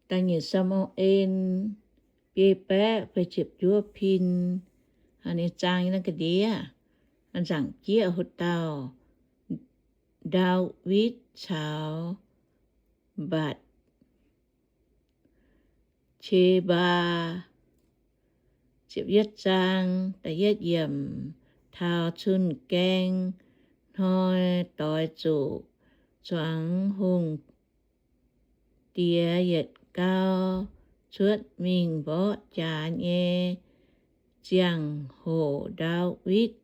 Da'nyeic Saa^mu^en biei baeqv feix ziepc juov pin, ninh zaang naaiv ga'ndiev, nzaangc jieqv hoc dauh Ndaawitv caux Mbatc^qe^mbaa. Ziepc yietv zaang, da'yietv yiemc, taux cun-gaeng hnoi doix zuqc zuangx hungh diex yietc gau cuotv mingh mborqv jaax nyei ziangh hoc, Ndaawitv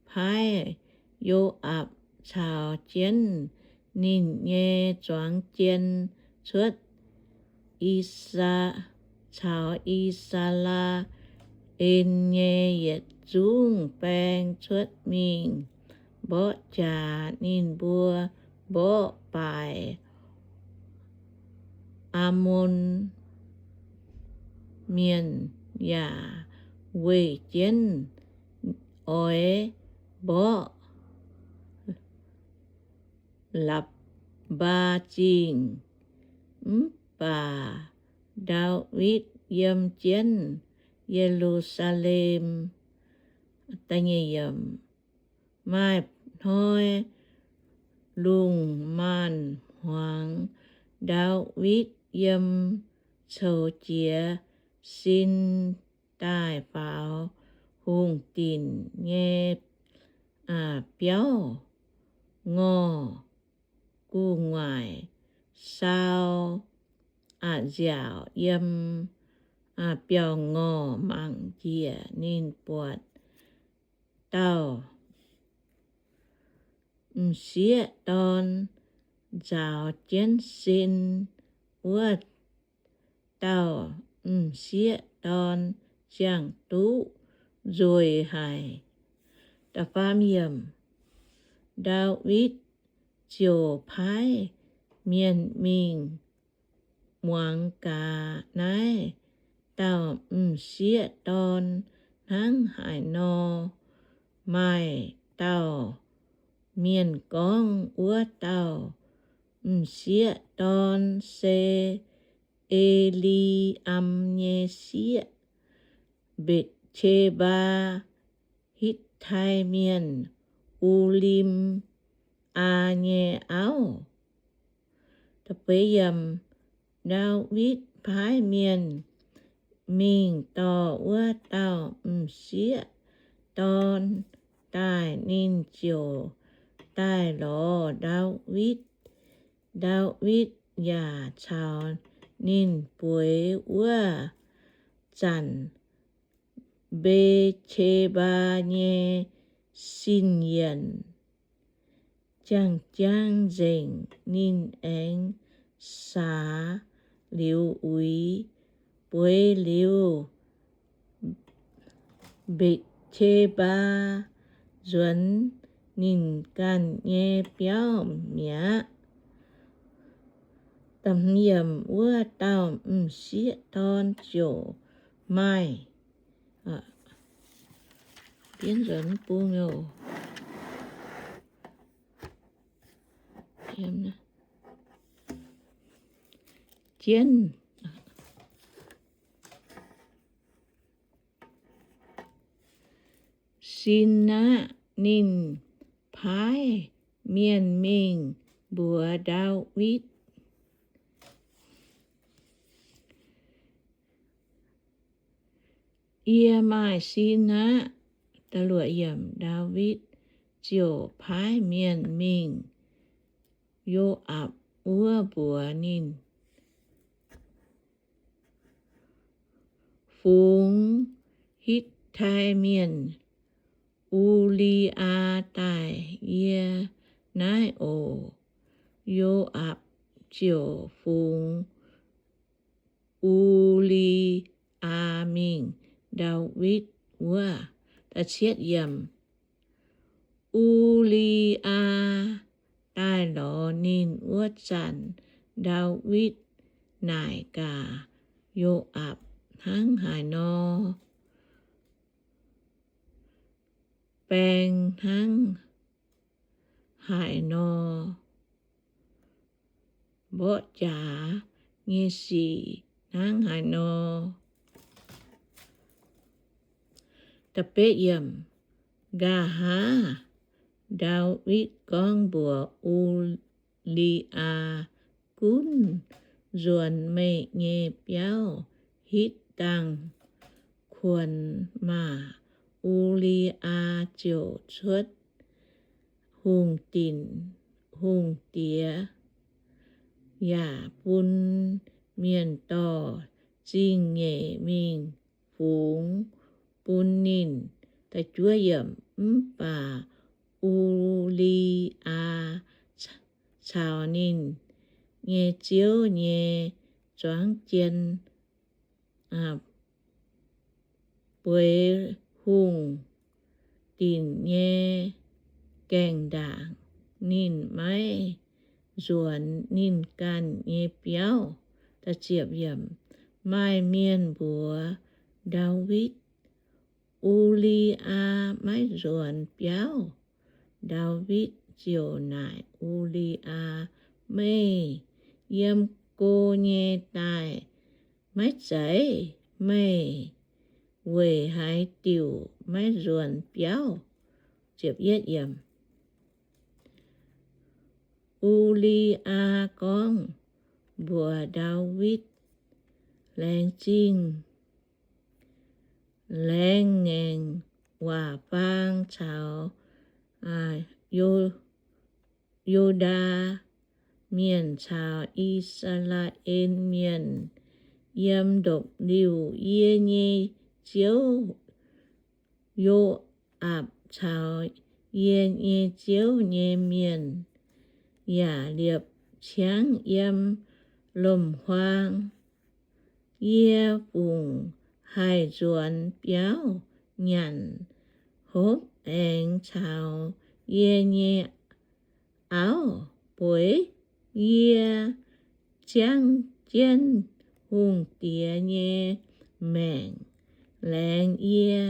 paaiv Yo^aapc caux jienv ninh nyei zuangx jien cuotv I^saa, caux I^saa^laa^en nyei yietc zungv baeng cuotv mingh mborqv jaax. Ninh mbuo mborqv baaic Aamon Mienh yaac weih jienv oix mborqv Lapc^mbaa Zingh. Mv baac Ndaawitv yiem jienv Ye^lu^saa^lem. Maaih hnoi lungh maanz-hmuangx, Ndaawitv yiem coux jiex sin daaih faaux hungh dinc nyei biauv ngorh gu'nguaaic, saau nziaauc yiem biauv ngorh mangc njiec. Ninh buatc dauh m'sieqv dorn nzaaux jienv sin. Wuov dauh m'sieqv dorn ziangh duqv nzueic haic. Ndaawitv ziouc paaiv mienh mingh muangx gaax naaiv dauh m'sieqv dorn hnangv haaix nor. Maaih dauh mienh gorngv wuov dauh m'sieqv dorn se E^li^am nyei sieqv, Mbetc^qe^mbaa, Hitv^tai Mienh, U^lim^aa nyei auv. Ndaawitv paaiv mienh mingh dorh wuov dauh m'sieqv dorn daaih, ninh ziouc daaih lorz Ndaawitv. Ndaawitv yaac caux ninh bueix. Wuov zanc Mbe^qe^mbaa nyei sin yienc jang-jang nzengc. Ninh aengx saax liuz uix. Bueix liuz, Mbetc^qe^mbaa nzuonx ninh ganh nyei biauv mi'aqv. Wuov dauh m'sieqv dorn ziouc maaih jienv Sin^aqv. Ninh paaiv mienh mingh mbuox Ndaawitv, Yie maaih sin aqv. Ndaawitv ziouc paaiv mienh mingh Yo^aapc wuov mbuox ninh, Fungx Hitv^tai Mienh, U^li^aa, daaih yie naaiv oc. Yo^aapc ziouc fungx U^li^aa mingh Ndaawitv wuov. U^li^aa daaih lorz ninh wuov zanc, Ndaawitv naaic gaax Yo^aapc hnangv haaix nor, baeng hnangv haaix nor, mborqv jaax nyei sic hnangv haaix nor. Da'betv yiemc. Nqa'haav Ndaawitv gorngv mbuox U^li^yaa, Gunv nzuonx meih nyei biauv hitv dangh kuonx maah! U^li^yaa ziouc cuotv hungh dinc hungh diex yaac bun mienh dorh zingh nyeic mingh fungx bun ninh. Mv baac U^li^yaa caux ninh nyei ziouv nyei zuangx jien bueix hungh dinc nyei gaengh ndaangc. Ninh maiv nzuonx ninh ganh nyei biauv. Maaih mienh mbuox Ndaawitv, U^li^yaa maiv nzuonx biauv. Ndaawitv ziouc naaic U^li^yaa, Meih yiem go nyei daaih maiv zeiz? Meih weic haaix diuc maiv nzuonx biauv? U^li^yaa gorngv mbuox Ndaawitv, Laengz zingh, laengz ngaengc waac-faang caux Yu^ndaa Mienh caux I^saa^laa^en Mienh, yiem ndopv-liuh yie nyei ziouv Yo^aapc caux yie nyei ziouv nyei mienh yaac liepc ciangv yiem lomc-huaang. Yie fungc haih nzuonx biauv nyanc hopv aengx caux yie nyei auv bueix? Yie ziangv jienv hungh diex nyei maengc, laengz yie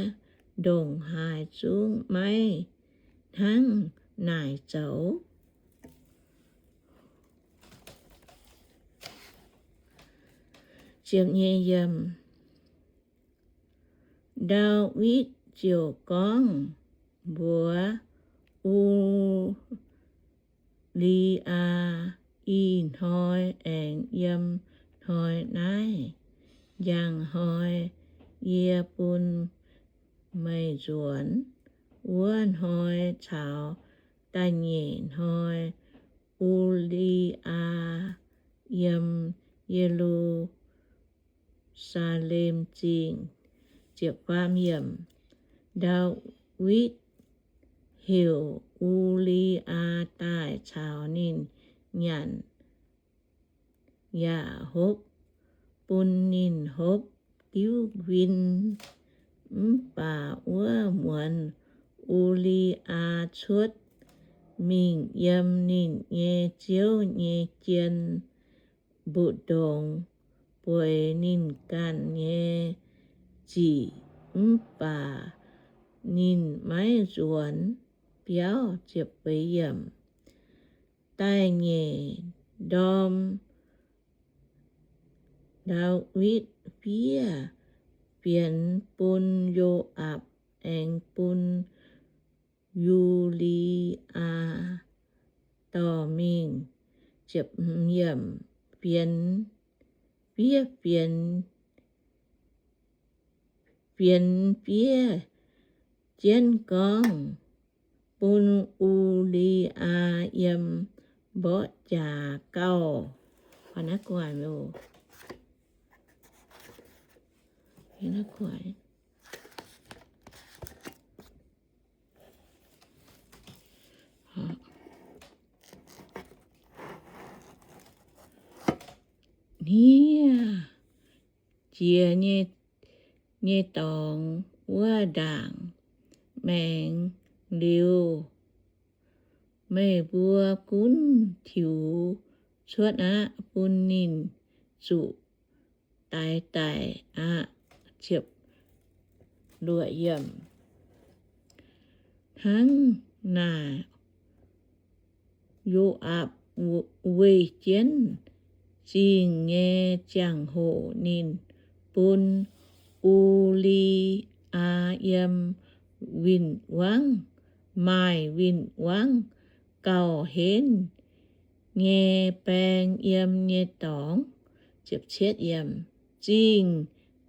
ndongc haaix zungv maiv hnangv naaic zoux. Ndaawitv ziouc gorngv mbuox U^li^yaa, Ih hnoi aengx yiem hnoi naaiv njang hnoi yie bun meih nzuonx. Wuov hnoi caux da'nyeic hnoi U^li^yaa yiem Ye^lu Saalem Zingh. Ndaawitv heuc U^li^yaa daaih caux ninh nyanc yaac hopv, bun ninh hopv diuv nquin. Mv baac wuov muonz U^li^yaa cuotv mingh yiem ninh nyei ziouv nyei jien mbu'ndongx bueix ninh ganh nyei ziqc, mv baac ninh maiv nzuonx biauv. Da'nyeic ndorm Ndaawitv fiev fienx bun Yo^aapc aengx bun U^li^yaa dorh mingh. Fienx, fiev fienx, fienx fiev jienv gorngv, Bun U^li^yaa yiem mborqv jaax gauh. Hniev jiex nyei dorngx wuov ndaangc maengx liuz, meih mbuo gunv tiux cuotv aqv, bun ninh zuqc daix daic aqv. Hnangv naaic Yo^aapc weih jienv zingh nyei ziangh hoc ninh bun U^li^aa yiem win-wangv, maaih win-wangv gauh henv nyei baeng yiem nyei dorngx. Zingh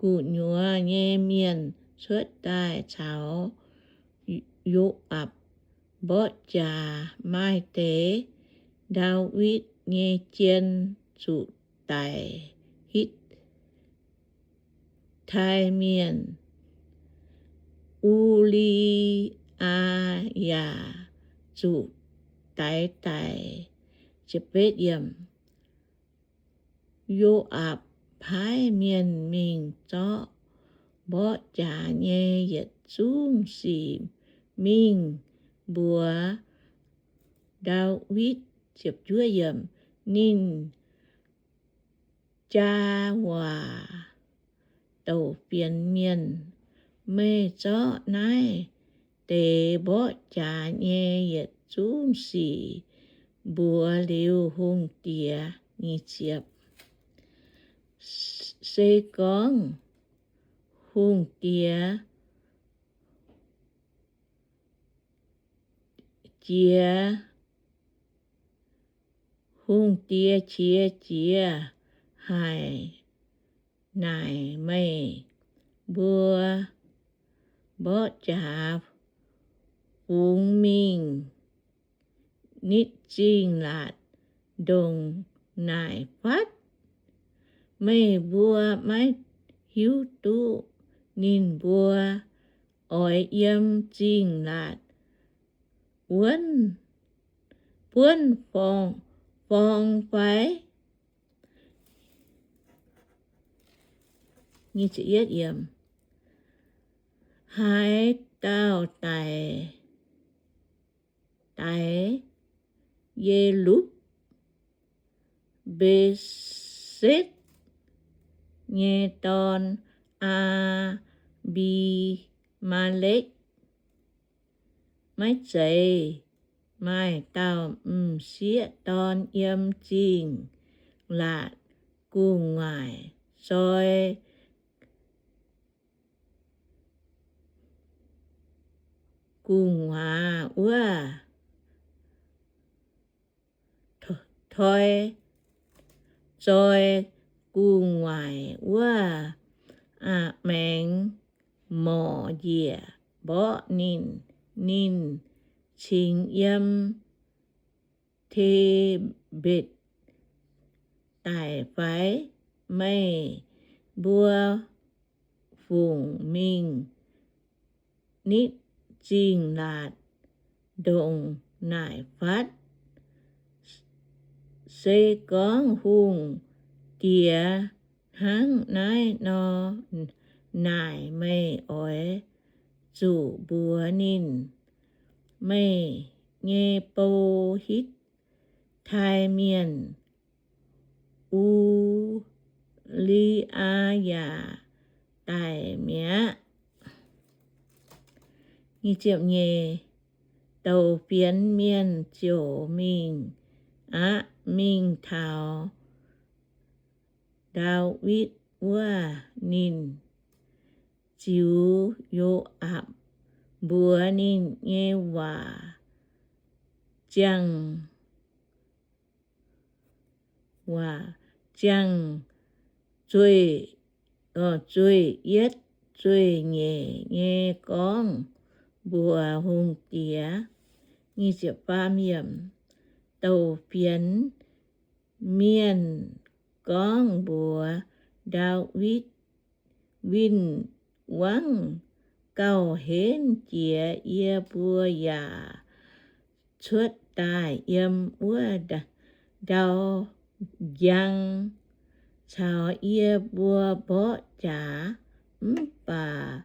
gu'nyuoz nyei mienh cuotv daaih caux Yo^aapc mborqv jaax. Maaih deix Ndaawitv nyei jien zuqc daic, Hitv tai mienh U^li^aa yaac zuqc daix daic. Yo^aapc paaiv mienh mingh zorqv mborqv jaax nyei yietc zungv sic mingh mbuox Ndaawitv. Ninh jaa waac douc fienx mienh, Meih zorqv naaiv deix mborqv jaax nyei yietc zungv sic mbuox liuz hungh diex. Se gorngv hungh diex jiex, hungh diex qiex jiez haic naaic meih mbuo mborqv jaax fungx mingh nitv Zingh Laatc ndongc naaic fatv. Meih mbuo maiv hiuv duqv ninh mbuo oix yiem Zingh Laatc wuonv, buonv forng fai? Haaix dauh daic, daix Ye^lupv, Mbe^setv nyei dorn, Aa^mbi^maa^lekv. Maiv zeiz maaih dauh m'sieqv dorn yiem Zingh Laatc gu'nguaaic zoi gu'nguaaz wuov, toi zoi gu'nguaaic wuov maengx morc njiec mborqv ninh. Ninh cingx yiem Te^mbetc daic fai? Meih mbuo fungx mingh nitv Zingh Laatc ndongc naaic fatv. Se gorngv hungh diex hnangv naaiv nor naaic meih, oix zuqc mbuox ninh, Meih nyei bou, Hitv tai mienh U^li^aa yaac daic mi'aqv. Douc fienx mienh ziouc mingh aqv, mingh taux Ndaawitv wuov. Ninh ziux Yo^aapc mbuox ninh nyei waac ziangh, waac ziangh zueih, zueih yietv zueih nyeic nyei gorngv mbuox hungh diex. Douc fienx mienh gorngv mbuox Ndaawitv, Win-wangv gauh henv jiex, yie mbuo yaac cuotv daaih yiem wuov ndau njang caux yie mbuo mborqv jaax. Mv baac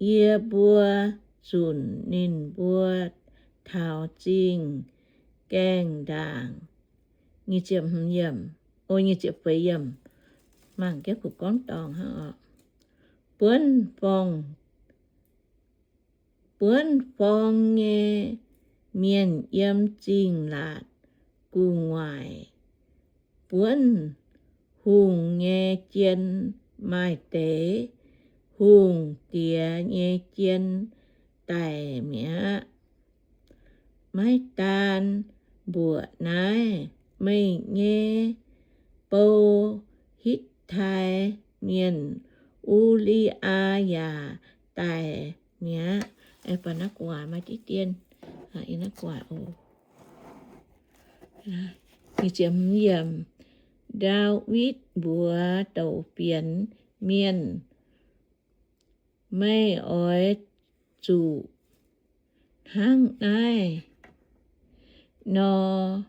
yie mbuo zunc ninh mbuo taux zingh gaengh ndaangc. Buonv forng, buonv forng nyei mienh yiem Zingh Laatc gu'nguaaic buonv hungh nyei jien, maaih deix hungh diex nyei jien daic mi'aqv. Maiv daan mbuoqc naaiv, meih nyei bou, Hitv^tai Mienh, U^li^aa, yaac daic mi'aqv. Ndaawitv mbuox douc fienx mienh, Meih oix zuqc hnangv naaiv nor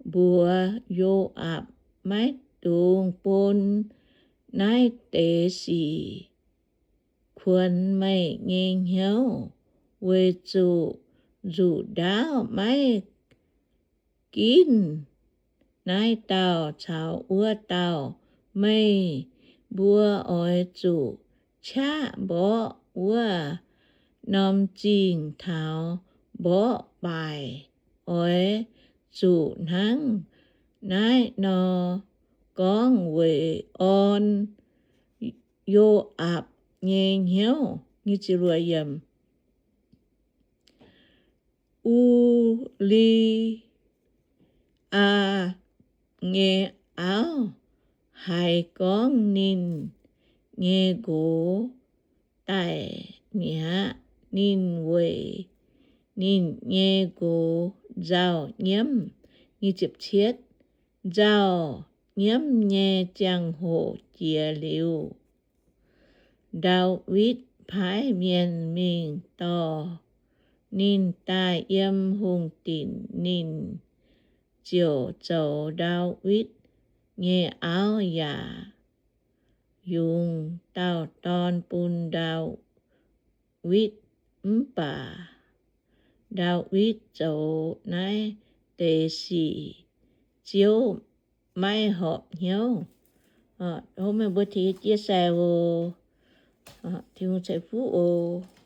mbuox Yo^aapc, Maiv dungx bun naaiv deix sic kuonx meih nyei hnyouv, weic zuqc nzuqc ndaauv maiv ginv naaiv dauh caux wuov dauh. Meih mbuo oix zuqc qaqv mborqv wuov norm zingh taux mborqv baaic. Oix zuqc hnangv naaiv nor gorngv weic orn Yo^aapc nyei hnyouv. U^li aa nyei auv haiz gorngv ninh nyei nqox daic mi'aqv, ninh weic ninh nyei nqox nzauh nyiemv. Nzauh nyiemv nyei ziangh hoc jiex liuz, Ndaawitv paaiv mienh mingh dorh ninh daaih yiem hungh dinc. Ninh ziouc zoux Ndaawitv nyei auv yaac yungz dauh dorn bun Ndaawitv. Mv baac Ndaawitv zoux naaiv deix sic Ziouv maiv horpc hnyouv. Meih mbuo tengx chia sẻ oc. Tin-Hungh ceix fuqv oc.